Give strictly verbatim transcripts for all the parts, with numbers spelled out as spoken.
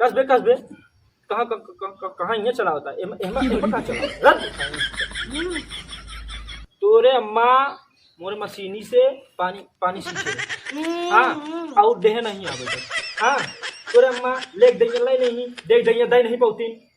कस बे, कस बे। कहाँ, क-, क-, क-, कहाँ इहाँ चलावता? एम-, एमा, एमा कहाँ चलावता? रख। तोरे अम्मा मोरे मशीनी से पानी, पानी सींचे। हाँ, और देह नहीं आवे तो। हाँ, तोरे अम्मा लेक दइया लाई नहीं, देख दइया दई नहीं पौतीन।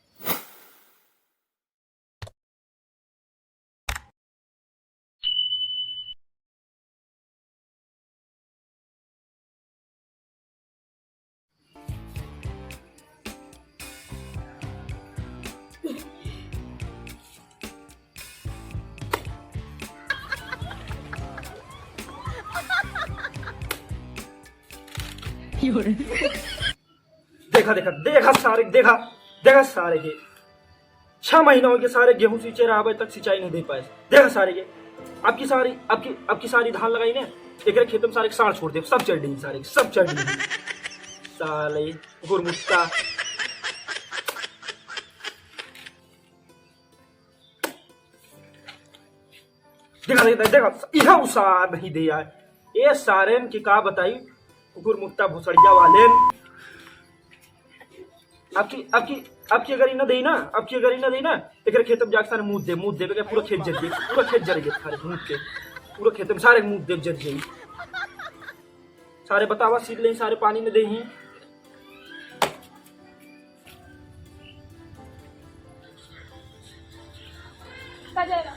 देखा, देखा, देखा सारे, देखा, देखा सारे के। छह महीना हो गया सारे गेहूं सींचे रहा, अबे तक सिंचाई नहीं दे पाए। देखा सारे के, अब की सारी, अब की, अब की सारी धान लगाई ने, एकरे खेत में सारे के सार छोड़ दे, सब चढ़ दी सारे, सब चढ़ दी। साले गुरमुत्ता। देखा, देखा, देखा, इहा उसार नहीं दे यार। ए सारेन के का बताई, कुकुर मुत्ता भोसड़िया वालेन। अब की, अब की, अब की अगर ई ना देई ना, अब की अगर ई ना देई ना, एकरे खेत में जाके सारे मूत दे, मूत दे, पूरा खेत जर जाई, पूरा खेत जर जाई सारे मूत के, पूरा खेत में सारे मूत दे जर जाई। सारे बतावा सील लें, सारे पानी में देही। का जाएगा?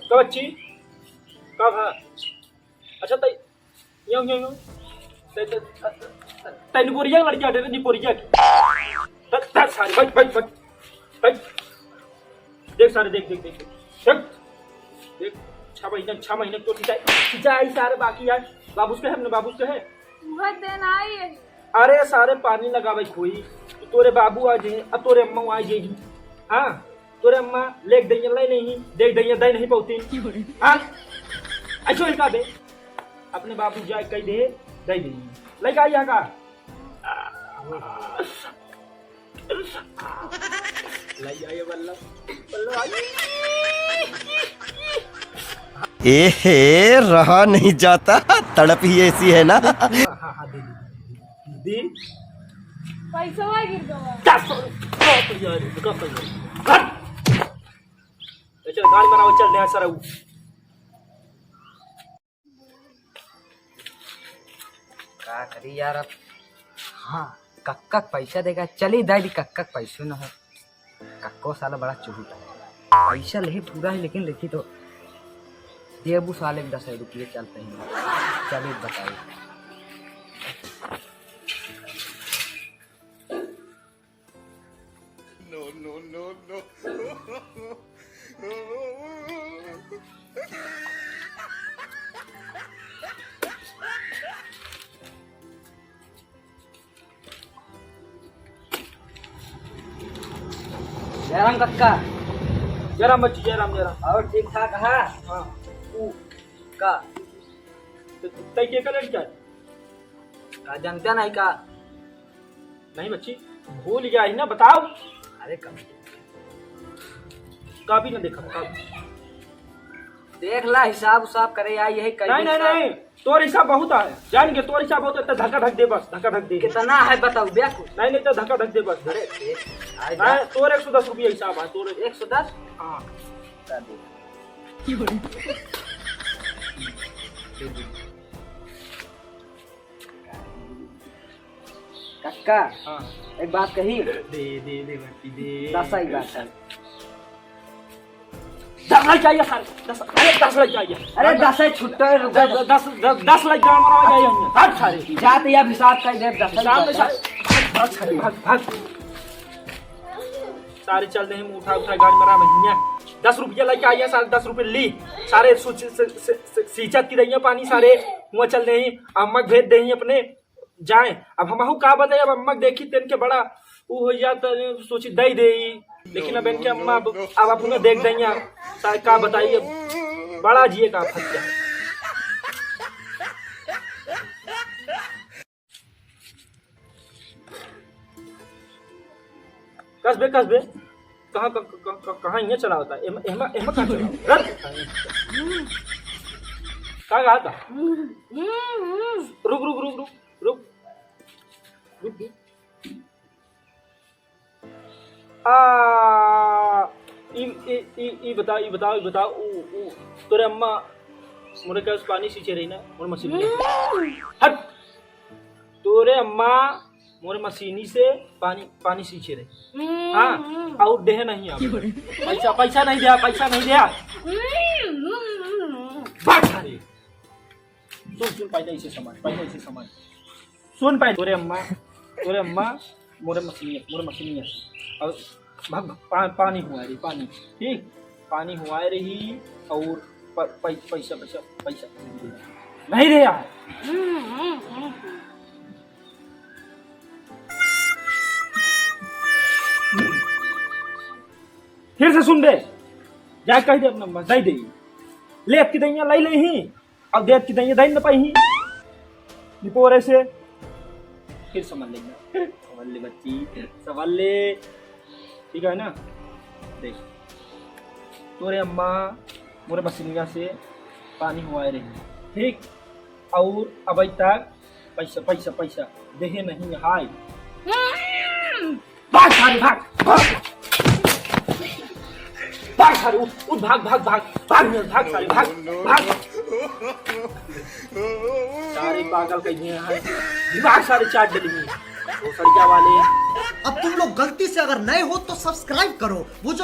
का बच्ची? का भा? अच्छा, तई, यो, यो, यो। तई, तई, तई निपोरिया के लड़की आटे, निपोरिया के। त, त, सारी, बच, बच, बच। बच। देख सारे, देख, देख, देख, देख। देख, देख, छह महीने, छह महीने तो सिंचाई, सिंचाई सारे बाकी है। बाबूस के है, अपने बाबूस के है। वह दिन आई है। अरे सारे पानी लगावे कोई, तो तोरे बाबू आ जाए, अब तोरे अम्मा आ जाए। हाँ, तोरे अम्मा लेक दइया लाई नहीं, देख दइया दई नहीं पौती। हाँ, अच्छा ही का बे, अपने बाबू जाए कह दे, दई दे। लेके आई यहाँ का? ए हे, रहा नहीं जाता, तड़प ही ऐसी है ना। हाँ, हाँ, हाँ, दे, दे, दे, दे। पैसवा गिर गवा। दस सौ रुपया रे, दस सौ रुपया। हट। चल, गाड़ी मराओ, चल, नया सरऊ। का करी यार अब? हाँ, कक्का के पैसा देगा, चली दाई दी, कक्का के पैसो न हो। कक्को साला बड़ा चुहुटा है। पैसा लेही पूरा है, लेकिन लेखी तो देबू साले के दस रुपये चलते ही। चली बताई। No, no, no, no। जयराम कक्का। जयराम बच्ची, जयराम, जयराम। और ठीक ठाक है? हाँ। तू का? त-, तई के का लड़का है? का जानते नहीं का? नहीं बच्ची, भूल गया ही ना, बताओ। अरे कब? कभी ना देखा, कभी। देख ला, हिसाब उसाब करे आई, यही कई नहीं, नहीं, हिसाब। नहीं, तोर हिसाब बहुत आया, जान के तोर हिसाब बहुत है, तो धक्का धक दे बस, धक्का धक दे। कितना है बताओ, ब्या कुछ। नहीं, नहीं, तो धक्का धक दे बस। अरे, देख, आए नहीं, जा। तोर एक सौ दस रुपया हिसाब है, तोर एक सौ दस? हाँ। कर दे। दे दे। कक्का, हाँ। एक बात कही। दे, दे, दे, बच्ची, दे। दस ही बात है। दस लग जाइए सर, दस, अरे, दस लग जाइए। अरे, दस ही छुट्टा है, रुको। दस, दस, दस, दस लग जाए, हमारा हो जाइए। हट सारे। जाते ही अब हिसाब कर दे, दस ही हिसाब में बात है। सारे, भाग, भाग, भाग। सारे चल रहे हैं, उठा, उठा, गाड़ी मरा में हियाँ। दस रुपया लेके आइए, सारे दस रुपये ली। सारे सु-, से, से, से, सींचत की रही है पानी, सारे हुआ चल रहे हैं, अम्मा भेज दे हैं अपने। जाए। अब हमहू का बताई, अब अम्मा देखी तेन के बड़ा ऊ हो जात, सोची दई देई, लेकिन अब इनके अम्मा अब, अब अपने देख देइया, सा-, का बताई, अब बड़ा जिए का फंस गया। कस बे, कस बे, कहाँ, क-, क-, क-, क-, कहाँ इहाँ चलावता? एमा, एमा, एमा कहाँ चलावता? रख। का कहा था? रुक, रुक, रुक, रुक। रुक। आ, ई, ई, ई, ई बताओ, ई बताओ, ई बताओ, ऊ, ऊ, तोरे अम्मा मोरे का पानी सींचे रही ना, मोरे मशीन में। हट! तोरे अम्मा मोरे मशीनी से पानी, पानी सींचे रही। हाँ, और देहे नहीं आवे। पैसा, पैसा नहीं दिया, पैसा नहीं दिया। भाग सारे। सुन, सुन, पहले इसे समझ, पहले इसे समझ। सुन पहले, तोरे अम्मा, तोरे अम्मा, मोरे मशीनिया, मोरे मशीनिया। और भाग, भाग, पा-, पानी हुआ रे, पानी, ठीक? पानी हुआ रही और प-, पै-, पैसा, पैसा, पैसा। नहीं रे यार। फिर से सुन बे, जाए कह दे अपना अम्मा, दे दे। ले की दैया लाई ले ही। अब देत की दइया दइन न पाई ही। निपोरे से। फिर संभल ले ना। संभल ले बच्ची, संभल ले। ठीक है ना? देख। तोरे अम्मा मोरे मशीनिया से पानी हुआए रही। ठीक? और अबे तक पैसा, पैसा, पैसा देहे नहीं हाय। भाग सारे, भाग, भाग। भाग सारे, उठ, उठ, भाग, भाग, भाग, भाग, भाग सारे, भाग, भाग। सारे पागल कह दिए हैं। दिमाग सारे चाट डली हैं। वो सड़िया वाले। अब तुम लोग गलती से अगर नए हो तो सब्सक्राइब करो। वो जो